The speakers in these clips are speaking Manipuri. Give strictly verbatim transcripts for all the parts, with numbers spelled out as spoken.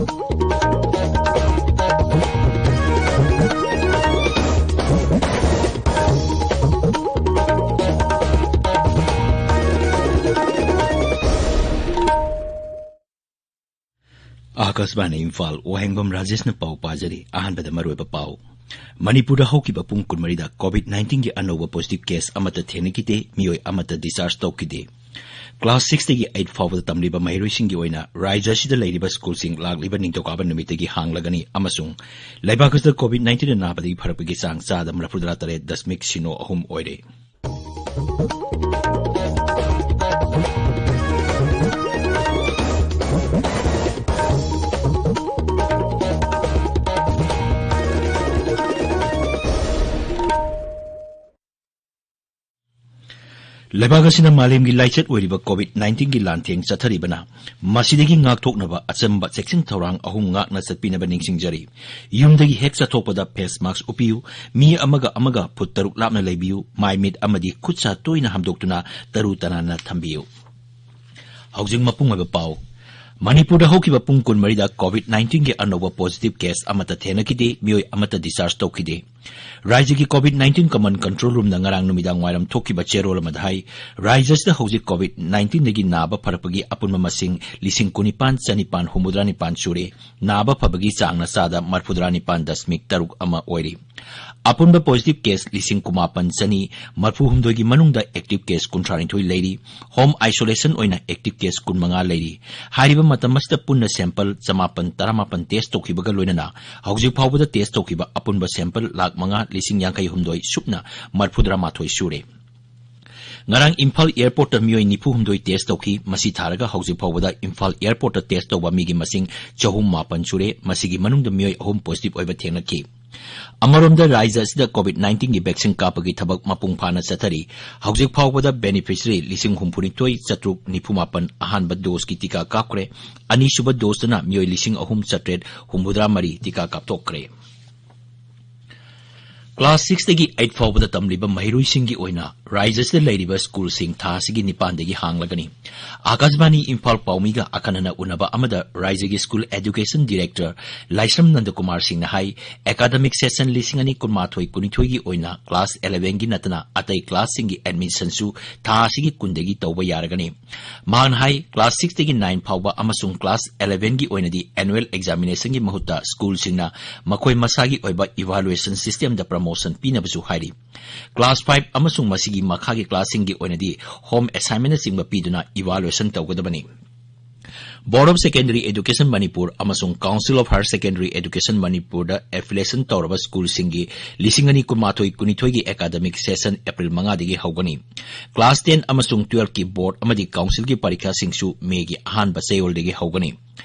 ꯑꯥꯀꯥꯁꯕꯥꯅꯤ ꯏꯝꯐꯥꯜ, ꯋꯥꯍꯦꯡꯕꯝ ꯔꯥꯖꯦꯁꯅ ꯄꯥꯎ ꯄꯥꯖꯔꯤ꯫ ꯑꯍꯥꯟꯕꯗ ꯃꯔꯨꯑꯣꯏꯕ ꯄꯥꯎ꯫ ꯃꯅꯤꯄꯨꯔꯗ ꯍꯧꯈꯤꯕ ꯄꯨꯡ ꯀꯨꯟꯃꯔꯤꯗ COVID nineteenꯒꯤ ꯑꯅꯧꯕ positive case ꯑꯃꯠꯇ ꯊꯦꯡꯅꯈꯤꯗꯦ, ꯃꯤꯑꯣꯏ ꯑꯃꯠꯇ discharge ꯇꯧꯈꯤꯗꯦ꯫ Class sixꯇꯒꯤ eight ꯐꯥꯎꯕꯗ ꯇꯝꯂꯤꯕ ꯃꯍꯩꯔꯣꯏꯁꯤꯡꯒꯤ ꯑꯣꯏꯅ ꯔꯥꯖ꯭ꯌ ꯑꯁꯤꯗ ꯂꯩꯔꯤꯕ schoolꯁꯤꯡ ꯂꯥꯛꯂꯤꯕ ꯅꯤꯡꯊꯧꯀꯥꯕ ꯅꯨꯃꯤꯠꯇꯒꯤ ꯍꯥꯡꯂꯒꯅꯤ ꯑꯃꯁꯨꯡ ꯂꯩꯕꯥꯛ ꯑꯁꯤꯗ COVID nineteenꯅ ꯅꯥꯕꯗꯒꯤ ꯐꯔꯛꯄꯒꯤ ꯆꯥꯡ ꯆꯥꯗ ꯃꯔꯤꯐꯨꯇꯔꯥ ꯇꯔꯦꯠ ꯗꯁꯃꯤꯛ ꯁꯤꯅꯣ ꯑꯍꯨꯝ ꯑꯣꯏꯔꯦ꯫ ꯂꯩꯕꯥꯛ ꯑꯁꯤꯅ ꯃꯥꯂꯦꯝꯒꯤ ꯂꯥꯏꯆꯠ ꯑꯣꯏꯔꯤꯕ COVID nineteenꯒꯤ ꯂꯥꯟꯊꯦꯡ ꯆꯠꯊꯔꯤꯕꯅ ꯃꯁꯤꯗꯒꯤ ꯉꯥꯛꯊꯣꯛꯅꯕ ꯑꯆꯝꯕ ꯆꯦꯛꯁꯤꯟ ꯊꯧꯔꯥꯡ ꯑꯍꯨꯝ ꯉꯥꯛꯅ ꯆꯠꯄꯤꯅꯕ ꯅꯤꯡꯁꯤꯡꯖꯔꯤ꯫ ꯌꯨꯝꯗꯒꯤ ꯍꯦꯛ ꯆꯠꯊꯣꯛꯄꯗ face mask ꯎꯞꯄꯤꯌꯨ, ꯃꯤ ꯑꯃꯒ ꯑꯃꯒ ꯐꯨꯠ ꯇꯔꯨꯛ ꯂꯥꯞꯅ ꯂꯩꯕꯤꯌꯨ, ꯃꯥꯏ ꯃꯤꯠ ꯑꯃꯗꯤ ꯈꯨꯠ ꯁꯥ ꯇꯣꯏꯅ ꯍꯥꯝꯗꯣꯛꯇꯨꯅ ꯇꯔꯨ ꯇꯅꯥꯟꯅ ꯊꯝꯕꯤꯌꯨ꯫ ꯍꯧꯖꯤꯛ ꯃꯄꯨꯡ ꯑꯣꯏꯕ ꯄꯥꯎ꯫ ꯃꯅꯤꯄꯨꯔꯗ ꯍꯧꯈꯤꯕ ꯄꯨꯡ ꯀꯨꯟꯃꯔꯤꯗ COVID nineteenꯒꯤ ꯑꯅꯧꯕ positive case ꯑꯃꯠꯇ ꯊꯦꯡꯅꯈꯤꯗꯦ, ꯃꯤꯑꯣꯏ ꯑꯃꯠꯇ discharge ꯇꯧꯈꯤꯗꯦ꯫ ꯔꯥꯖ꯭ꯌꯒꯤ COVID nineteen common control roomꯅ ꯉꯔꯥꯡ ꯅꯨꯃꯤꯗꯥꯡ ꯋꯥꯏꯔꯝ ꯊꯣꯛꯈꯤꯕ ꯆꯦꯔꯣꯜ ꯑꯃꯗ ꯍꯥꯏ, ꯔꯥꯖ꯭ꯌ ꯑꯁꯤꯗ ꯍꯧꯖꯤꯛ COVID nineteenꯗꯒꯤ ꯅꯥꯕ ꯐꯔꯛꯄꯒꯤ ꯑꯄꯨꯟꯕ ꯃꯁꯤꯡ ꯂꯤꯁꯤꯡ ꯀꯨꯟꯅꯤꯄꯥꯟ ꯆꯅꯤꯄꯥꯟ ꯍꯨꯝꯐꯨꯇꯔꯥ ꯅꯤꯄꯥꯟ ꯁꯨꯔꯦ꯫ ꯅꯥꯕ ꯐꯕꯒꯤ ꯆꯥꯡꯅ ꯆꯥꯗ ꯃꯔꯤꯐꯨꯇꯔꯥ ꯅꯤꯄꯥꯟ ꯗꯁꯃꯤꯛ ꯇꯔꯨꯛ ꯑꯃ ꯑꯣꯏꯔꯤ꯫ ꯑꯄꯨꯟꯕ positive case ꯂꯤꯁꯤꯡ ꯀꯨꯟꯃꯥꯄꯟ ꯆꯅꯤ ꯃꯔꯤꯐꯨ ꯍꯨꯝꯗꯣꯏꯒꯤ ꯃꯅꯨꯡꯗ active case ꯀꯨꯟꯊ꯭ꯔꯥ ꯅꯤꯊꯣꯏ ꯂꯩꯔꯤ꯫ Home isolation ꯑꯣꯏꯅ active case ꯀꯨꯟꯃꯉꯥ ꯂꯩꯔꯤ꯫ ꯍꯥꯏꯔꯤꯕ ꯃꯇꯝ ꯑꯁꯤꯗ ꯄꯨꯟꯅ sample ꯆꯃꯥꯄꯟ ꯇꯔꯥꯃꯥꯄꯟ test ꯇꯧꯈꯤꯕꯒ ꯂꯣꯏꯅꯅ ꯍꯧꯖꯤꯛ ꯐꯥꯎꯕꯗ test ꯇꯧꯈꯤꯕ ꯑꯄꯨꯟꯕ sample ꯂꯥꯈ ꯃꯉꯥ ꯂꯤꯁꯤꯡ ꯌꯥꯡꯈꯩ ꯍꯨꯝꯗꯣꯏ ꯁꯨꯞꯅ ꯃꯔꯤꯐꯨꯇꯔꯥ ꯃꯥꯊꯣꯏ ꯁꯨꯔꯦ꯫ ꯉꯔꯥꯡ ꯏꯝꯐꯥꯜ airportꯇ ꯃꯤꯑꯣꯏ ꯅꯤꯐꯨ ꯍꯨꯝꯗꯣꯏ test ꯇꯧꯈꯤ꯫ ꯃꯁꯤ ꯊꯥꯔꯒ ꯍꯧꯖꯤꯛ ꯐꯥꯎꯕꯗ ꯏꯝꯐꯥꯜ airportꯇ test ꯇꯧꯕ ꯃꯤꯒꯤ ꯃꯁꯤꯡ ꯆꯍꯨꯝ ꯃꯥꯄꯟ ꯁꯨꯔꯦ꯫ ꯃꯁꯤꯒꯤ ꯃꯅꯨꯡꯗ ꯃꯤꯑꯣꯏ ꯑꯍꯨꯝ positive ꯑꯣꯏꯕ ꯊꯦꯡꯅꯈꯤ꯫ ꯑꯃꯔꯣꯝꯗ ꯔꯥꯖ꯭ꯌ ꯑꯁꯤꯗ COVID nineteenꯒꯤ vaccine ꯀꯥꯞꯄꯒꯤ ꯊꯕꯛ ꯃꯄꯨꯡ ꯐꯥꯅ ꯆꯠꯊꯔꯤ꯫ ꯍꯧꯖꯤꯛ ꯐꯥꯎꯕꯗ beneficiary ꯂꯤꯁꯤꯡ ꯍꯨꯝꯐꯨꯅꯤꯊꯣꯏ ꯆꯥꯇ꯭ꯔꯨꯛ ꯅꯤꯐꯨ ꯃꯥꯄꯟ ꯑꯍꯥꯟꯕ doseꯀꯤ ꯇꯤꯀꯥ ꯀꯥꯞꯈ꯭ꯔꯦ꯫ ꯑꯅꯤꯁꯨꯕ doseꯇꯅ ꯃꯤꯑꯣꯏ ꯂꯤꯁꯤꯡ ꯑꯍꯨꯝ ꯆꯥꯇ꯭ꯔꯦꯠ ꯍꯨꯝꯐꯨꯇꯔꯥ ꯃꯔꯤ ꯇꯤꯀꯥ ꯀꯥꯞꯊꯣꯛꯈ꯭ꯔꯦ꯫ Class six ꯇꯒꯤ eight ꯐꯥꯎꯕꯗ ꯇꯝꯂꯤꯕ ꯃꯍꯩꯔꯣꯏꯁꯤꯡꯒꯤ ꯑꯣꯏꯅ ꯔꯥꯏꯖ꯭ꯌꯁꯤꯗ ꯂꯩꯔꯤꯕ ꯁ꯭ꯀꯨꯜꯁꯤꯡ ꯊꯥ ꯑꯁꯤꯒꯤ ꯅꯤꯄꯥꯟꯗꯒꯤ ꯍꯥꯡꯂꯒꯅꯤ꯫ ꯑꯥꯀꯥꯁꯕꯥꯅꯤ ꯏꯝꯐꯥꯜ ꯄꯥꯎꯃꯤꯒ ꯑꯈꯟꯅꯅ ꯎꯅꯕ ꯑꯃꯗ ꯔꯥꯏꯖ꯭ꯌꯒꯤ ꯁ꯭ꯀꯨꯜ ꯑꯦꯖꯨꯀꯦꯁꯟ ꯗꯤꯔꯦꯛꯇꯔ ꯂꯥꯏꯁ꯭ꯔꯝ ꯅꯟꯗꯀꯨꯃꯥꯔ ꯁꯤꯡꯅ ꯍꯥꯏ, ꯑꯦꯀꯥꯗꯃꯤꯛ ꯁꯦꯁꯟ ꯂꯤꯁꯤꯡ ꯑꯅꯤ ꯀꯨꯟꯃꯥꯊꯣꯏ ꯀꯨꯟꯅꯤꯊꯣꯏꯒꯤ ꯑꯣꯏꯅ ꯀ꯭ꯂꯥꯁ eleven ꯒꯤ ꯅꯠꯇꯅ ꯑꯇꯩ ꯀ꯭ꯂꯥꯁꯁꯤꯡꯒꯤ ꯑꯦꯗꯃꯤꯁꯟꯁꯨ ꯊꯥ ꯑꯁꯤꯒꯤ ꯀꯨꯟꯗꯒꯤ ꯇꯧꯕ ꯌꯥꯔꯒꯅꯤ꯫ ꯃꯍꯥꯛꯅ ꯍꯥꯏ, class six ꯇꯒꯤ nine ꯐꯥꯎꯕ ꯑꯃꯁꯨꯡ class eleven ꯒꯤ ꯑꯣꯏꯅꯗꯤ annual examination ꯒꯤ ꯃꯍꯨꯠꯇ ꯁ꯭ꯀꯨꯜꯁꯤꯡꯅ ꯃꯈꯣꯏ ꯃꯁꯥꯒꯤ ꯑꯣꯏꯕ evaluation system ꯗ promotion ꯄꯤꯅꯕꯁꯨ ꯍꯥꯏꯔꯤ꯫ Class five ꯑꯃꯁꯨꯡ ꯃꯁꯤꯒꯤ ꯃꯈꯥꯒꯤ class ꯁꯤꯡꯒꯤ ꯑꯣꯏꯅꯗꯤ home assignment ꯅꯆꯤꯡꯕ ꯄꯤꯗꯨꯅ evaluation ꯇꯧꯒꯗꯕꯅꯤ꯫ Board of Secondary Education Manipur ꯑꯃꯁꯨꯡ Council of Higher Secondary Education Manipur the affiliation ꯇꯧꯔꯕ ꯁ꯭ꯀꯨꯜꯁꯤꯡꯒꯤ ꯂꯤꯁꯤꯡ ꯑꯅꯤ ꯀꯨꯟꯃꯥꯊꯣꯏ ꯀꯨꯟꯅꯤꯊꯣꯏꯒꯤ academic session April ꯃꯉꯥꯗꯒꯤ ꯍꯧꯒꯅꯤ꯫ Class ten ꯑꯃꯁꯨꯡ twelve ꯀꯤ board ꯑꯃꯗꯤ council ꯒꯤ ꯄꯔꯤꯈꯥꯁꯤꯡꯁꯨ May ꯒꯤ ꯑꯍꯥꯟꯕ ꯆꯌꯣꯜꯗꯒꯤ ꯍꯧꯒꯅꯤ꯫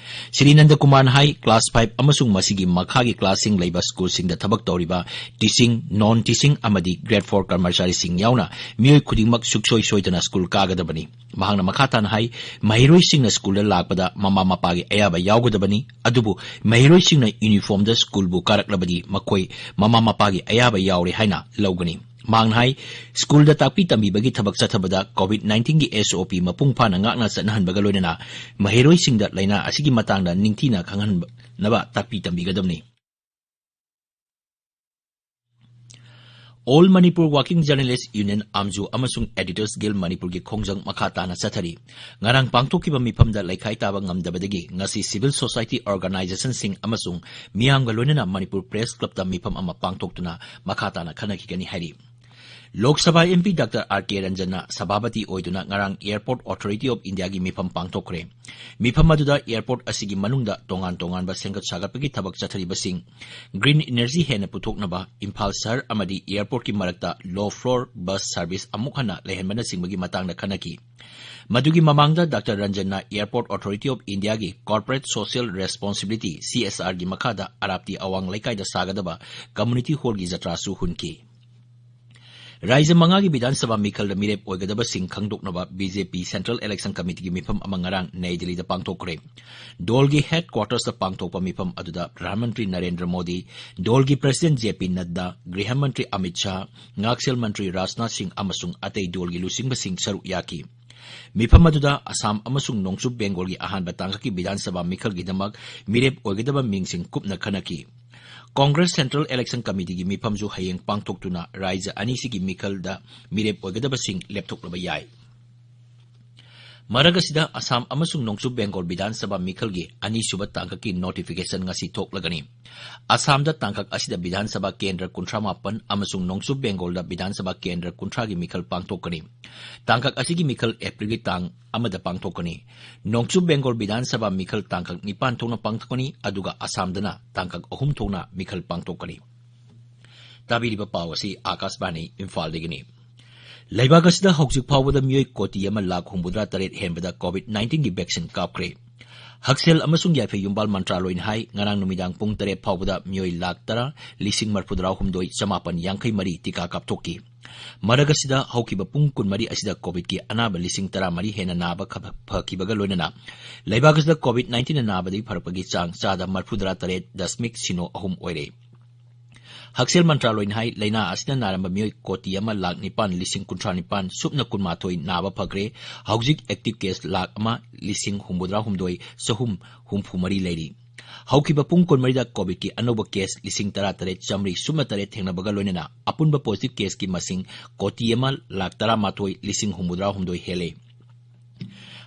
ꯁ꯭ꯔꯤ ꯅꯟꯗꯀꯨꯃꯥꯔꯅ ꯍꯥꯏ, class five ꯑꯃꯁꯨꯡ ꯃꯁꯤꯒꯤ ꯃꯈꯥꯒꯤ class ꯁꯤꯡ ꯂꯩꯕ ꯁ꯭ꯀꯨꯜꯁꯤꯡꯗ ꯊꯕꯛ ꯇꯧꯔꯤꯕ teaching, non teaching ꯑꯃꯗꯤ grade four ꯀꯔꯃꯆꯥꯔꯤꯁꯤꯡ ꯌꯥꯎꯅ ꯃꯤꯑꯣꯏ ꯈꯨꯗꯤꯡꯃꯛ ꯁꯨꯡꯁꯣꯏ ꯁꯣꯏꯗꯅ ꯁ꯭ꯀꯨꯜ ꯀꯥꯒꯗꯕꯅꯤ꯫ ꯃꯍꯥꯛꯅ ꯃꯈꯥ ꯇꯥꯅ ꯍꯥꯏ, ꯃꯍꯩꯔꯣꯏꯁꯤꯡꯅ ꯁ꯭ꯀꯨꯜꯗ ꯂꯥꯛꯄꯗ ꯃꯃꯥ ꯃꯄꯥꯒꯤ ꯑꯌꯥꯕ ꯌꯥꯎꯒꯗꯕꯅꯤ, ꯑꯗꯨꯕꯨ ꯃꯍꯩꯔꯣꯏꯁꯤꯡꯅ uniform ꯗ ꯁ꯭ꯀꯨꯜꯕꯨ ꯀꯥꯔꯛꯂꯕꯗꯤ ꯃꯈꯣꯏ ꯃꯃꯥ ꯃꯄꯥꯒꯤ ꯑꯌꯥꯕ ꯌꯥꯎꯔꯦ ꯍꯥꯏꯅ ꯂꯧꯒꯅꯤ꯫ ꯃꯍꯥꯛꯅ ꯍꯥꯏ, ꯁ꯭ꯀꯨꯜꯗ ꯇꯥꯛꯄꯤ ꯇꯝꯕꯤꯕꯒꯤ ꯊꯕꯛ ꯆꯠꯊꯕꯗ COVID nineteen ꯒꯤ S O P ꯃꯄꯨꯡ ꯐꯥꯅ ꯉꯥꯛꯅ ꯆꯠꯅꯍꯟꯕꯒ ꯂꯣꯏꯅꯅ ꯃꯍꯩꯔꯣꯏꯁꯤꯡꯗ ꯂꯥꯏꯅꯥ ꯑꯁꯤꯒꯤ ꯃꯇꯥꯡꯗ ꯅꯤꯡꯊꯤꯅ ꯈꯪꯍꯟꯅꯕ ꯇꯥꯛꯄꯤ ꯇꯝꯕꯤꯒꯗꯕꯅꯤ꯫ All Manipur Working Journalist Union, ꯑꯥꯝꯖꯨ, ꯑꯃꯁꯨꯡ Editors Guild ꯃꯅꯤꯄꯨꯔꯒꯤ ꯈꯣꯡꯖꯪ ꯃꯈꯥ ꯇꯥꯅ ꯆꯠꯊꯔꯤ꯫ ꯉꯔꯥꯡ ꯄꯥꯡꯊꯣꯛꯈꯤꯕ ꯃꯤꯐꯝꯗ ꯂꯩꯈꯥꯏ ꯇꯥꯕ ꯉꯝꯗꯕꯗꯒꯤ ꯉꯁꯤ civil society organization ꯁꯤꯡ ꯑꯃꯁꯨꯡ ꯃꯤꯌꯥꯝꯒ ꯂꯣꯏꯅꯅ ꯃꯅꯤꯄꯨꯔ Press Club ꯇ ꯃꯤꯐꯝ ꯑꯃ ꯄꯥꯡꯊꯣꯛꯇꯨꯅ ꯃꯈꯥ ꯇꯥꯅ ꯈꯟꯅꯈꯤꯒꯅꯤ ꯍꯥꯏꯔꯤ꯫ Lok Sabha M P Doctor R K ꯔꯟꯖꯟꯅ ꯁꯚꯥꯄꯇꯤ ꯑꯣꯏꯗꯨꯅ ꯉꯔꯥꯡ Airport Authority of India ꯒꯤ ꯃꯤꯐꯝ ꯄꯥꯡꯊꯣꯛꯈ꯭ꯔꯦ꯫ ꯃꯤꯐꯝ ꯑꯗꯨꯗ airport ꯑꯁꯤꯒꯤ ꯃꯅꯨꯡꯗ ꯇꯣꯉꯥꯟ ꯇꯣꯉꯥꯟꯕ ꯁꯦꯝꯒꯠ ꯁꯥꯒꯠꯄꯒꯤ ꯊꯕꯛ ꯆꯠꯊꯔꯤꯕꯁꯤꯡ, green energy ꯍꯦꯟꯅ ꯄꯨꯊꯣꯛꯅꯕ, ꯏꯝꯐꯥꯜ ꯁꯍꯔ ꯑꯃꯗꯤ airport ꯀꯤ ꯃꯔꯛꯇ low floor bus service ꯑꯃꯨꯛ ꯍꯟꯅ ꯂꯩꯍꯟꯕꯅꯆꯤꯡꯕꯒꯤ ꯃꯇꯥꯡꯗ ꯈꯟꯅꯈꯤ꯫ ꯃꯗꯨꯒꯤ ꯃꯃꯥꯡꯗ Doctor ꯔꯟꯖꯟꯅ Airport Authority of India ꯒꯤ Corporate Social Responsibility, C S R ꯒꯤ ꯃꯈꯥꯗ ꯑꯔꯥꯞꯇꯤ ꯑꯋꯥꯡ ꯂꯩꯀꯥꯏꯗ ꯁꯥꯒꯗꯕ community hall ꯒꯤ ꯖꯇ꯭ꯔꯥꯁꯨ ꯍꯨꯟꯈꯤ꯫ ꯔꯥꯖ꯭ꯌ ꯃꯉꯥꯒꯤ ꯕꯤꯙꯥꯟ ꯁꯚꯥ ꯃꯤꯈꯜꯗ ꯃꯤꯔꯦꯞ ꯑꯣꯏꯒꯗꯕꯁꯤꯡ ꯈꯪꯗꯣꯛꯅꯕ ꯕꯤ ꯖꯦ ꯄꯤ Central Election Committeeꯒꯤ ꯃꯤꯐꯝ ꯑꯃ ꯉꯔꯥꯡ ꯅꯩ ꯗꯤꯜꯂꯤꯗ ꯄꯥꯡꯊꯣꯛꯈ꯭ꯔꯦ꯫ ꯗꯣꯜꯒꯤ headquartersꯇ ꯄꯥꯡꯊꯣꯛꯄ ꯃꯤꯐꯝ ꯑꯗꯨꯗ ꯄ꯭ꯔꯙꯥꯟ ꯃꯟꯇ꯭ꯔꯤ ꯅꯔꯦꯟꯗ꯭ꯔ ꯃꯣꯗꯤ, ꯗꯣꯜꯒꯤ President ꯖꯦ ꯄꯤ ꯅꯗ꯭ꯗꯥ, ꯒ꯭ꯔꯤꯍ ꯃꯟꯇ꯭ꯔꯤ ꯑꯃꯤꯠ ꯁꯥꯍ, ꯉꯥꯛꯁꯦꯜ ꯃꯟꯇ꯭ꯔꯤ ꯔꯥꯖꯅꯥꯊ ꯁꯤꯡꯍ ꯑꯃꯁꯨꯡ ꯑꯇꯩ ꯗꯣꯜꯒꯤ ꯂꯨꯆꯤꯡꯕꯁꯤꯡ ꯁꯔꯨꯛ ꯌꯥꯈꯤ꯫ ꯃꯤꯐꯝ ꯑꯗꯨꯗ ꯑꯁꯥꯝ ꯑꯃꯁꯨꯡ ꯅꯣꯡꯆꯨꯞ ꯕꯦꯡꯒꯣꯜꯒꯤ ꯑꯍꯥꯟꯕ ꯇꯥꯡꯀꯛꯀꯤ ꯕꯤꯙꯥꯟ ꯁꯚꯥ ꯃꯤꯈꯜꯒꯤꯗꯃꯛ ꯃꯤꯔꯦꯞ ꯑꯣꯏꯒꯗꯕ ꯃꯤꯡꯁꯤꯡ ꯀꯨꯞꯅ ꯈꯟꯅꯈꯤ꯫ Congress Central Election Committeeꯒꯤ ꯃꯤꯐꯝꯁꯨ ꯍꯌꯦꯡ ꯄꯥꯡꯊꯣꯛꯇꯨꯅ ꯔꯥꯖ꯭ꯌ ꯑꯅꯤꯁꯤꯒꯤ ꯃꯤꯈꯜꯗ ꯃꯤꯔꯦꯞ ꯑꯣꯏꯒꯗꯕꯁꯤꯡ ꯂꯦꯞꯊꯣꯛꯂꯕ ꯌꯥꯏ꯫ ꯃꯔꯛ ꯑꯁꯤꯗ, ꯑꯁꯥꯝ ꯑꯃꯁꯨꯡ ꯅꯣꯡꯆꯨꯞ ꯕꯦꯡꯒꯣꯜ ꯕꯤꯙꯥꯟ ꯁꯚꯥ ꯃꯤꯈꯜꯒꯤ ꯑꯅꯤꯁꯨꯕ ꯇꯥꯡꯀꯛꯀꯤ notification ꯉꯁꯤ ꯊꯣꯛꯂꯒꯅꯤ꯫ ꯑꯁꯥꯝꯗ ꯇꯥꯡꯀꯛ ꯑꯁꯤꯗ ꯕꯤꯙꯥꯟ ꯁꯚꯥ ꯀꯦꯟꯗ꯭ꯔ ꯀꯨꯟꯊ꯭ꯔꯥ ꯃꯥꯄꯟ ꯑꯃꯁꯨꯡ ꯅꯣꯡꯆꯨꯞ ꯕꯦꯡꯒꯣꯜꯗ ꯕꯤꯙꯥꯟ ꯁꯚꯥ ꯀꯦꯟꯗ꯭ꯔ ꯀꯨꯟꯊ꯭ꯔꯥꯒꯤ ꯃꯤꯈꯜ ꯄꯥꯡꯊꯣꯛꯀꯅꯤ꯫ ꯇꯥꯡꯀꯛ ꯑꯁꯤꯒꯤ ꯃꯤꯈꯜ ꯑꯦꯄ꯭ꯔꯤꯜꯒꯤ ꯇꯥꯡ ꯑꯃꯗ ꯄꯥꯡꯊꯣꯛꯀꯅꯤ꯫ ꯅꯣꯡꯆꯨꯞ ꯕꯦꯡꯒꯣꯜ ꯕꯤꯙꯥꯟ ꯁꯚꯥ ꯃꯤꯈꯜ ꯇꯥꯡꯀꯛ ꯅꯤꯄꯥꯟ ꯊꯣꯛꯅ ꯄꯥꯡꯊꯣꯛꯀꯅꯤ, ꯑꯗꯨꯒ ꯑꯁꯥꯝꯗꯅ ꯇꯥꯡꯀꯛ ꯑꯍꯨꯝ ꯊꯣꯛꯅ ꯃꯤꯈꯜ ꯄꯥꯡꯊꯣꯛꯀꯅꯤ꯫ ꯇꯥꯕꯤꯔꯤꯕ ꯄꯥꯎ ꯑꯁꯤ ꯑꯥꯀꯥꯁꯕꯥꯅꯤ ꯏꯝꯐꯥꯜꯗꯒꯤꯅꯤ꯫ ꯂꯩꯕꯥꯛ ꯑꯁꯤꯗ ꯍꯧꯖꯤꯛ ꯐꯥꯎꯕꯗ ꯃꯤꯑꯣꯏ ꯀꯣꯇꯤ ꯑꯃ ꯂꯥꯈ ꯍꯨꯝꯐꯨꯇꯔꯥ ꯇꯔꯦꯠ ꯍꯦꯟꯕꯗ COVID nineteenꯒꯤ vaccine ꯀꯥꯞꯈ꯭ꯔꯦ꯫ ꯍꯛꯁꯦꯜ ꯑꯃꯁꯨꯡ ꯌꯥꯏꯐ ꯌꯨꯝꯕꯥꯜ ꯃꯟꯇ꯭ꯔꯥꯂꯣꯏꯅ ꯍꯥꯏ, ꯉꯔꯥꯡ ꯅꯨꯃꯤꯗꯥꯡ ꯄꯨꯡ ꯇꯔꯦꯠ ꯐꯥꯎꯕꯗ ꯃꯤꯑꯣꯏ ꯂꯥꯈ ꯇꯔꯥ, ꯂꯤꯁꯤꯡ ꯃꯔꯤꯐꯨꯇꯔꯥ ꯍꯨꯝꯗꯣꯏ, ꯆꯃꯥꯄꯟ ꯌꯥꯡꯈꯩ ꯃꯔꯤ ꯇꯤꯀꯥ ꯀꯥꯞꯊꯣꯛꯈꯤ꯫ ꯃꯔꯛ ꯑꯁꯤꯗ ꯍꯧꯈꯤꯕ ꯄꯨꯡ ꯀꯨꯟꯃꯔꯤ ꯑꯁꯤꯗ COVIDꯀꯤ ꯑꯅꯥꯕ ꯂꯤꯁꯤꯡ ꯇꯔꯥꯃꯔꯤ ꯍꯦꯟꯅ ꯅꯥꯕ ꯈ-, ꯐꯈꯤꯕꯒ ꯂꯣꯏꯅꯅ ꯂꯩꯕꯥꯛ ꯑꯁꯤꯗ COVID nineteenꯅ ꯅꯥꯕꯗꯒꯤ ꯐꯔꯛꯄꯒꯤ ꯆꯥꯡ ꯆꯥꯗ ꯃꯔꯤꯐꯨꯇꯔꯥ ꯇꯔꯦꯠ ꯗꯁꯃꯤꯛ ꯁꯤꯅꯣ ꯑꯍꯨꯝ ꯑꯣꯏꯔꯦ꯫ ꯍꯛꯁꯦꯜ ꯃꯟꯇ꯭ꯔꯥꯂꯣꯏꯅ ꯍꯥꯏ, ꯂꯥꯏꯅꯥ ꯑꯁꯤꯅ ꯅꯥꯔꯝꯕ ꯃꯤꯑꯣꯏ ꯀꯣꯇꯤ ꯑꯃ ꯂꯥꯈ ꯅꯤꯄꯥꯟ ꯂꯤꯁꯤꯡ ꯀꯨꯟꯊ꯭ꯔꯥ ꯅꯤꯄꯥꯟ ꯁꯨꯞꯅ ꯀꯨꯟꯃꯥꯊꯣꯏ ꯅꯥꯕ ꯐꯈ꯭ꯔꯦ꯫ ꯍꯧꯖꯤꯛ active case ꯂꯥꯈ ꯑꯃ ꯂꯤꯁꯤꯡ ꯍꯨꯝꯐꯨꯇꯔꯥ ꯍꯨꯝꯗꯣꯏ ꯆꯍꯨꯝ ꯍꯨꯝꯐꯨ ꯃꯔꯤ ꯂꯩꯔꯤ꯫ ꯍꯧꯈꯤꯕ ꯄꯨꯡ ꯀꯨꯟꯃꯔꯤꯗ COVIDꯀꯤ ꯑꯅꯧꯕ case ꯂꯤꯁꯤꯡ ꯇꯔꯥ ꯇꯔꯦꯠ ꯆꯥꯃꯔꯤ ꯁꯨꯞꯅ ꯇꯔꯦꯠ ꯊꯦꯡꯅꯕꯒ ꯂꯣꯏꯅꯅ ꯑꯄꯨꯟꯕ positive caseꯀꯤ ꯃꯁꯤꯡ ꯀꯣꯇꯤ ꯑꯃ ꯂꯥꯈ ꯇꯔꯥꯃꯥꯊꯣꯏ ꯂꯤꯁꯤꯡ ꯍꯨꯝꯐꯨꯇꯔꯥ ꯍꯨꯝꯗꯣꯏ ꯍꯦꯜꯂꯦ꯫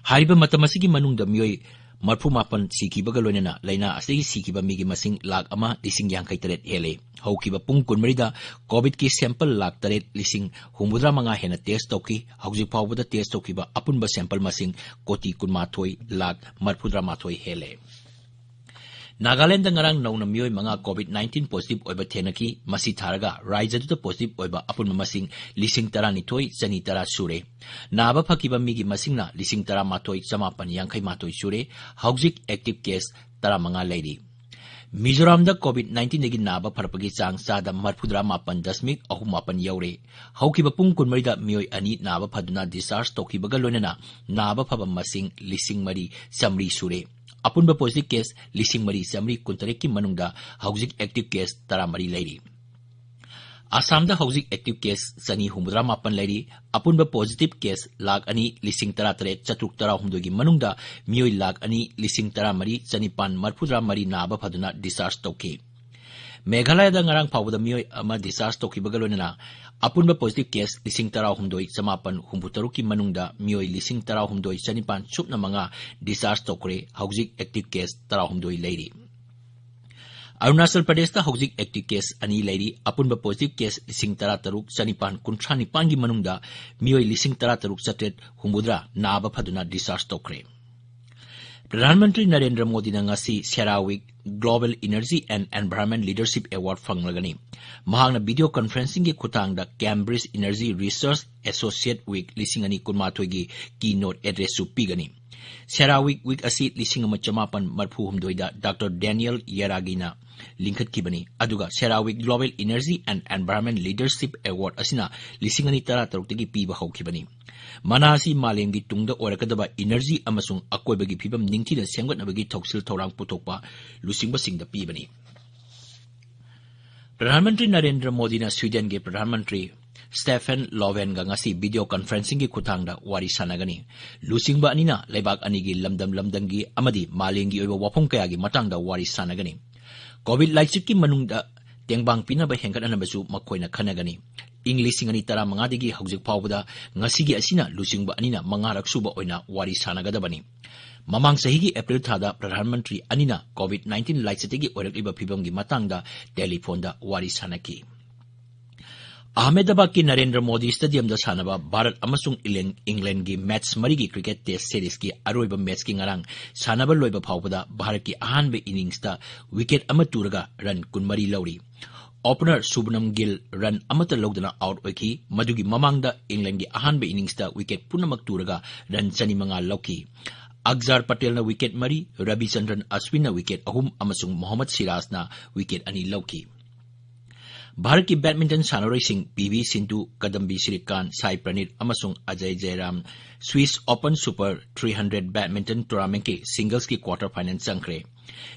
ꯍꯥꯏꯔꯤꯕ ꯃꯇꯝ ꯑꯁꯤꯒꯤ ꯃꯅꯨꯡꯗ ꯃꯤꯑꯣꯏ ꯃꯔꯤꯐꯨ ꯃꯥꯄꯟ ꯁꯤꯈꯤꯕꯒ ꯂꯣꯏꯅꯅ ꯂꯥꯏꯅꯥ ꯑꯁꯤꯗꯒꯤ ꯁꯤꯈꯤꯕ ꯃꯤꯒꯤ ꯃꯁꯤꯡ ꯂꯥꯈ ꯑꯃ ꯂꯤꯁꯤꯡ ꯌꯥꯡꯈꯩ ꯇꯔꯦꯠ ꯍꯦꯜꯂꯦ꯫ ꯍꯧꯈꯤꯕ ꯄꯨꯡ ꯀꯨꯟꯃꯔꯤꯗ COVIDꯀꯤ sample ꯂꯥꯈ ꯇꯔꯦꯠ ꯂꯤꯁꯤꯡ ꯍꯨꯝꯐꯨꯇꯔꯥ ꯃꯉꯥ ꯍꯦꯟꯅ test ꯇꯧꯈꯤ꯫ ꯍꯧꯖꯤꯛ ꯐꯥꯎꯕꯗ test ꯇꯧꯈꯤꯕ ꯑꯄꯨꯟꯕ sample ꯃꯁꯤꯡ ꯀꯣꯇꯤ ꯀꯨꯟꯃꯥꯊꯣꯏ ꯂꯥꯈ ꯃꯔꯤꯐꯨꯇꯔꯥ ꯃꯥꯊꯣꯏ ꯍꯦꯜꯂꯦ꯫ ꯅꯥꯒꯥꯂꯦꯟꯗ ꯉꯔꯥꯡ ꯅꯧꯅ ꯃꯤꯑꯣꯏ ꯃꯉꯥ COVID nineteen positive ꯑꯣꯏꯕ ꯊꯦꯡꯅꯈꯤ꯫ ꯃꯁꯤ ꯊꯥꯔꯒ ꯔꯥꯖ꯭ꯌꯗꯨꯗ positive ꯑꯣꯏꯕ ꯑꯄꯨꯟꯕ ꯃꯁꯤꯡ ꯂꯤꯁꯤꯡ ꯇꯔꯥꯅꯤꯊꯣꯏ ꯆꯅꯤ ꯇꯔꯥ ꯁꯨꯔꯦ꯫ ꯅꯥꯕ ꯐꯈꯤꯕ ꯃꯤꯒꯤ ꯃꯁꯤꯡꯅ ꯂꯤꯁꯤꯡ ꯇꯔꯥꯃꯥꯊꯣꯏ ꯆꯃꯥꯄꯟ ꯌꯥꯡꯈꯩ ꯃꯥꯊꯣꯏ ꯁꯨꯔꯦ꯫ ꯍꯧꯖꯤꯛ active case ꯇꯔꯥꯃꯉꯥ ꯂꯩꯔꯤ꯫ ꯃꯤꯖꯣꯔꯥꯝꯗ COVID nineteenꯗꯒꯤ ꯅꯥꯕ ꯐꯔꯛꯄꯒꯤ ꯆꯥꯡ ꯆꯥꯗ ꯃꯔꯤꯐꯨꯇꯔꯥ ꯃꯥꯄꯟ ꯗꯁꯃꯤꯛ ꯑꯍꯨꯝ ꯃꯥꯄꯟ ꯌꯧꯔꯦ꯫ ꯍꯧꯈꯤꯕ ꯄꯨꯡ ꯀꯨꯟꯃꯔꯤꯗ ꯃꯤꯑꯣꯏ ꯑꯅꯤ ꯅꯥꯕ ꯐꯗꯨꯅ discharge ꯇꯧꯈꯤꯕꯒ ꯂꯣꯏꯅꯅ ꯅꯥꯕ ꯐꯕ ꯃꯁꯤꯡ ꯂꯤꯁꯤꯡ ꯃꯔꯤ ꯆꯥꯃꯔꯤ ꯁꯨꯔꯦ꯫ ꯑꯄꯨꯟꯕ positive case ꯂꯤꯁꯤꯡ ꯃꯔꯤ ꯆꯥꯃꯔꯤ ꯀꯨꯟꯇꯔꯦꯠꯀꯤ ꯃꯅꯨꯡꯗ ꯍꯧꯖꯤꯛ active case ꯇꯔꯥꯃꯔꯤ ꯂꯩꯔꯤ꯫ ꯑꯁꯥꯝꯗ ꯍꯧꯖꯤꯛ active case ꯆꯅꯤ ꯍꯨꯝꯐꯨꯇꯔꯥ ꯃꯥꯄꯟ ꯂꯩꯔꯤ꯫ ꯑꯄꯨꯟꯕ positive case ꯂꯥꯈ ꯑꯅꯤ ꯂꯤꯁꯤꯡ ꯇꯔꯥꯇꯔꯦꯠ ꯆꯥꯇ꯭ꯔꯨꯛ ꯇꯔꯥꯍꯨꯝꯗꯣꯏꯒꯤ ꯃꯅꯨꯡꯗ ꯃꯤꯑꯣꯏ ꯂꯥꯈ ꯑꯅꯤ ꯂꯤꯁꯤꯡ ꯇꯔꯥꯃꯔꯤ ꯆꯅꯤꯄꯥꯟ ꯃꯔꯤꯐꯨꯇꯔꯥ ꯃꯔꯤ ꯅꯥꯕ ꯐꯗꯨꯅ discharge ꯇꯧꯈꯤ꯫ ꯃꯦꯘꯥꯂꯌꯗ ꯉꯔꯥꯡ ꯐꯥꯎꯕꯗ ꯃꯤꯑꯣꯏ ꯑꯃ discharge ꯇꯧꯈꯤꯕꯒ ꯂꯣꯏꯅꯅ ꯑꯄꯨꯟꯕ positive case ꯂꯤꯁꯤꯡ ꯇꯔꯥꯍꯨꯝꯗꯣꯏ ꯆꯃꯥꯄꯟ ꯍꯨꯝꯐꯨꯇꯔꯨꯛꯀꯤ ꯃꯅꯨꯡꯗ ꯃꯤꯑꯣꯏ ꯂꯤꯁꯤꯡ ꯇꯔꯥꯍꯨꯝꯗꯣꯏ ꯆꯅꯤꯄꯥꯟ ꯁꯨꯞꯅ ꯃꯉꯥ discharge ꯇꯧꯈ꯭ꯔꯦ꯫ ꯍꯧꯖꯤꯛ active case ꯇꯔꯥꯍꯨꯝꯗꯣꯏ ꯂꯩꯔꯤ꯫ ꯑꯔꯨꯅꯥꯆꯜ ꯄ꯭ꯔꯗꯦꯁꯇ ꯍꯧꯖꯤꯛ active case ꯑꯅꯤ ꯂꯩꯔꯤ꯫ ꯑꯄꯨꯟꯕ positive case ꯂꯤꯁꯤꯡ ꯇꯔꯥꯇꯔꯨꯛ ꯆꯅꯤꯄꯥꯟ ꯀꯨꯟꯊ꯭ꯔꯥ ꯅꯤꯄꯥꯟꯒꯤ ꯃꯅꯨꯡꯗ ꯃꯤꯑꯣꯏ ꯂꯤꯁꯤꯡ ꯇꯔꯥꯇꯔꯨꯛ ꯆꯥꯇ꯭ꯔꯦꯠ ꯍꯨꯝꯐꯨꯇꯔꯥ ꯅꯥꯕ ꯐꯗꯨꯅ discharge ꯇꯧꯈ꯭ꯔꯦ꯫ ꯄ꯭ꯔꯙꯥꯟ ꯃꯟꯇ꯭ꯔꯤ ꯅꯔꯦꯟꯗ꯭ꯔ ꯃꯣꯗꯤꯅ ꯉꯁꯤ CERAWEEC Global Energy and Environment Leadership Award ꯐꯪꯂꯒꯅꯤ꯫ ꯃꯍꯥꯛꯅ video conferencingꯒꯤ ꯈꯨꯠꯊꯥꯡꯗ Cambridge Energy Research Associate Week ꯂꯤꯁꯤꯡ ꯑꯅꯤ ꯀꯨꯟꯃꯥꯊꯣꯏꯒꯤ keynote addressꯁꯨ ꯄꯤꯒꯅꯤ꯫ CERAWEEC Week ꯑꯁꯤ ꯂꯤꯁꯤꯡ ꯑꯃ ꯆꯃꯥꯄꯟ ꯃꯔꯤꯐꯨ ꯍꯨꯝꯗꯣꯏꯗ Doctor Daniel Yeragina ꯂꯤꯡꯈꯠꯈꯤꯕꯅꯤ, ꯑꯗꯨꯒ CERAWEEC Global Energy and Environment Leadership Award ꯑꯁꯤꯅ ꯂꯤꯁꯤꯡ ꯑꯅꯤ ꯇꯔꯥꯇꯔꯨꯛꯇꯒꯤ ꯄꯤꯕ ꯍꯧꯈꯤꯕꯅꯤ꯫ ꯃꯅꯥ ꯑꯁꯤ ꯃꯥꯂꯦꯝꯒꯤ ꯇꯨꯡꯗ ꯑꯣꯏꯔꯛꯀꯗꯕ energy ꯑꯃꯁꯨꯡ ꯑꯀꯣꯏꯕꯒꯤ ꯐꯤꯕꯝ ꯅꯤꯡꯊꯤꯅ ꯁꯦꯝꯒꯠꯅꯕꯒꯤ ꯊꯧꯁꯤꯜ ꯊꯧꯔꯥꯡ ꯄꯨꯊꯣꯛꯄ ꯂꯨꯆꯤꯡꯕꯁꯤꯡꯗ ꯄꯤꯕꯅꯤ꯫ ꯄ꯭ꯔꯙꯥꯟ ꯃꯟꯇ꯭ꯔꯤ ꯅꯔꯦꯟꯗ꯭ꯔ ꯃꯣꯗꯤꯅ ꯁ꯭ꯋꯤꯗꯦꯟꯒꯤ ꯄ꯭ꯔꯙꯥꯟ ꯃꯟꯇ꯭ꯔꯤ ꯁ꯭ꯇꯦꯐꯦꯟ ꯂꯣꯚꯦꯟꯒ ꯉꯁꯤ video conferencingꯒꯤ ꯈꯨꯠꯊꯥꯡꯗ ꯋꯥꯔꯤ ꯁꯥꯟꯅꯒꯅꯤ꯫ ꯂꯨꯆꯤꯡꯕ ꯑꯅꯤꯅ ꯂꯩꯕꯥꯛ ꯑꯅꯤꯒꯤ ꯂꯝꯗꯝ ꯂꯝꯗꯝꯒꯤ ꯑꯃꯗꯤ ꯃꯥꯂꯦꯝꯒꯤ ꯑꯣꯏꯕ ꯋꯥꯐꯝ ꯀꯌꯥꯒꯤ ꯃꯇꯥꯡꯗ ꯋꯥꯔꯤ ꯁꯥꯟꯅꯒꯅꯤ꯫ COVID ꯂꯥꯏꯆꯠꯀꯤ ꯃꯅꯨꯡꯗ ꯇꯦꯡꯕꯥꯡ ꯄꯤꯅꯕ ꯍꯦꯟꯒꯠꯍꯟꯅꯕꯁꯨ ꯃꯈꯣꯏꯅ ꯈꯟꯅꯒꯅꯤ꯫ ꯏꯪ ꯂꯤꯁꯤꯡ ꯑꯅꯤ ꯇꯔꯥꯃꯉꯥꯗꯒꯤ ꯍꯧꯖꯤꯛ ꯐꯥꯎꯕꯗ ꯉꯁꯤꯒꯤ ꯑꯁꯤꯅ ꯂꯨꯆꯤꯡꯕ ꯑꯅꯤꯅ ꯃꯉꯥꯔꯛ ꯁꯨꯕ ꯑꯣꯏꯅ ꯋꯥꯔꯤ ꯁꯥꯟꯅꯒꯗꯕꯅꯤ꯫ ꯃꯃꯥꯡ ꯆꯍꯤꯒꯤ April ꯊꯥꯗ ꯄ꯭ꯔꯙꯥꯟ ꯃꯟꯇ꯭ꯔꯤ ꯑꯅꯤꯅ COVID nineteen ꯂꯥꯏꯆꯠꯇꯒꯤ ꯑꯣꯏꯔꯛꯂꯤꯕ ꯐꯤꯕꯝꯒꯤ ꯃꯇꯥꯡꯗ telephone ꯗ ꯋꯥꯔꯤ ꯁꯥꯟꯅꯈꯤ꯫ ꯑꯍꯃꯦꯗꯕꯥꯗꯀꯤ ꯅꯔꯦꯟꯗ꯭ꯔ ꯃꯣꯗꯤ Stadium ꯗ ꯁꯥꯟꯅꯕ ꯚꯥꯔꯠ ꯑꯃꯁꯨꯡ ꯏꯂꯦꯟ-, ꯏꯪꯂꯦꯟꯒꯤ match ꯃꯔꯤꯒꯤ cricket test series ꯀꯤ ꯑꯔꯣꯏꯕ match ꯀꯤ ꯉꯔꯥꯡ ꯁꯥꯟꯅꯕ ꯂꯣꯏꯕ ꯐꯥꯎꯕꯗ ꯚꯥꯔꯠꯀꯤ ꯑꯍꯥꯟꯕ innings ꯇ wicket ꯑꯃ ꯇꯨꯔꯒ run ꯀꯨꯟꯃꯔꯤ ꯂꯧꯔꯤ꯫ Opener ꯁꯨꯕꯅꯝ ꯒꯤꯜ run ꯑꯃꯠꯇ ꯂꯧꯗꯅ out ꯑꯣꯏꯈꯤ꯫ ꯃꯗꯨꯒꯤ ꯃꯃꯥꯡꯗ ꯏꯪꯂꯦꯟꯒꯤ ꯑꯍꯥꯟꯕ innings ꯇ wicket ꯄꯨꯝꯅꯃꯛ ꯇꯨꯔꯒ run ꯆꯅꯤꯃꯉꯥ ꯂꯧꯈꯤ꯫ ꯑꯛꯖꯥꯔ ꯄꯇꯦꯜꯅ wicket ꯃꯔꯤ, ꯔꯕꯤꯆꯟꯗ꯭ꯔꯟ ꯑꯁ꯭ꯋꯤꯟꯅ wicket ꯑꯍꯨꯝ ꯑꯃꯁꯨꯡ ꯃꯣꯍꯝꯃꯗ ꯁꯤꯔꯥꯖꯅ wicket ꯑꯅꯤ ꯂꯧꯈꯤ꯫ ꯚꯥꯔꯠꯀꯤ badminton ꯁꯥꯟꯅꯔꯣꯏꯁꯤꯡ ꯄꯤ ꯚꯤ ꯁꯤꯟꯙꯨ, ꯀꯗꯝꯕꯤ ꯁ꯭ꯔꯤꯀꯥꯟ, ꯁꯥꯏ ꯄ꯭ꯔꯅꯤꯠ ꯑꯃꯁꯨꯡ Ajay ꯖꯌꯔꯥꯝ Swiss Open Super three hundred badminton tournamentꯀꯤ singlesꯀꯤ quarter final ꯆꯪꯈ꯭ꯔꯦ꯫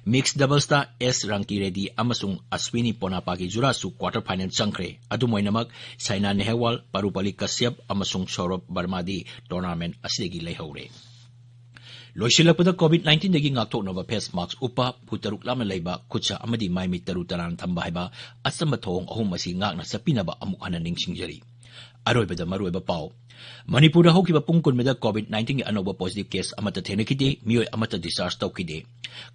Mixed doublesꯇ ꯑꯦꯁ ꯔꯥꯡꯀꯤ ꯔꯦꯗꯤ ꯑꯃꯁꯨꯡ ꯑꯁ꯭ꯋꯤꯅꯤ ꯄꯣꯅꯥꯄꯥꯒꯤ ꯖꯨꯔꯥꯁꯨ quarter final ꯆꯪꯈ꯭ꯔꯦ꯫ ꯑꯗꯨꯝ ꯑꯣꯏꯅꯃꯛ, ꯁꯥꯏꯅꯥ ꯅꯦꯍꯋꯥꯜ, ꯄꯔꯨꯄꯂꯤ ꯀꯁ꯭ꯌꯞ ꯑꯃꯁꯨꯡ ꯁꯧꯔꯚ ꯕꯔꯃꯥꯗꯤ tournament ꯑꯁꯤꯗꯒꯤ ꯂꯩꯍꯧꯔꯦ꯫ ꯂꯣꯏꯁꯤꯜꯂꯛꯄꯗ, COVID nineteenꯗꯒꯤ ꯉꯥꯛꯊꯣꯛꯅꯕ face mask ꯎꯞꯄ, ꯐꯨꯠ ꯇꯔꯨꯛ ꯂꯥꯞꯅ ꯂꯩꯕ, ꯈꯨꯠꯁꯥ ꯑꯃꯗꯤ ꯃꯥꯏ ꯃꯤꯠ ꯇꯔꯨ ꯇꯅꯥꯟꯅ ꯊꯝꯕ ꯍꯥꯏꯕ ꯑꯆꯝꯕ ꯊꯧꯑꯣꯡ ꯑꯍꯨꯝ ꯑꯁꯤ ꯉꯥꯛꯅ ꯆꯠꯄꯤꯅꯕ ꯑꯃꯨꯛ ꯍꯟꯅ ꯅꯤꯡꯁꯤꯡꯖꯔꯤ꯫ ꯑꯔꯣꯏꯕꯗ ꯃꯔꯨꯑꯣꯏꯕ ꯄꯥꯎ꯫ ꯃꯅꯤꯄꯨꯔꯗ ꯍꯧꯈꯤꯕ ꯄꯨꯡ ꯀꯨꯟꯃꯗ COVID nineteenꯒꯤ ꯑꯅꯧꯕ positive case ꯑꯃꯠꯇ ꯊꯦꯡꯅꯈꯤꯗꯦ, ꯃꯤꯑꯣꯏ ꯑꯃꯠꯇ discharge ꯇꯧꯈꯤꯗꯦ꯫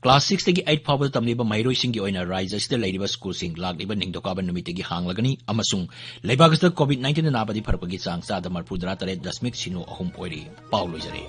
Class sixꯇꯒꯤ eight ꯐꯥꯎꯕꯗ ꯇꯝꯂꯤꯕ ꯃꯍꯩꯔꯣꯏꯁꯤꯡꯒꯤ ꯑꯣꯏꯅ ꯔꯥꯖ꯭ꯌ ꯑꯁꯤꯗ ꯂꯩꯔꯤꯕ schoolꯁꯤꯡ ꯂꯥꯛꯂꯤꯕ ꯅꯤꯡꯊꯧꯀꯥꯕ ꯅꯨꯃꯤꯠꯇꯒꯤ ꯍꯥꯡꯂꯒꯅꯤ ꯑꯃꯁꯨꯡ ꯂꯩꯕꯥꯛ ꯑꯁꯤꯗ COVID nineteenꯅ ꯅꯥꯕꯗꯤ ꯐꯔꯛꯄꯒꯤ ꯆꯥꯡ ꯆꯥꯗ ꯃꯔꯤꯐꯨ ꯇꯔꯥ ꯇꯔꯦꯠ ꯗꯁꯃꯤꯛ ꯁꯤꯅꯣ ꯑꯍꯨꯝ ꯑꯣꯏꯔꯤ꯫ ꯄꯥꯎ ꯂꯣꯏꯖꯔꯦ꯫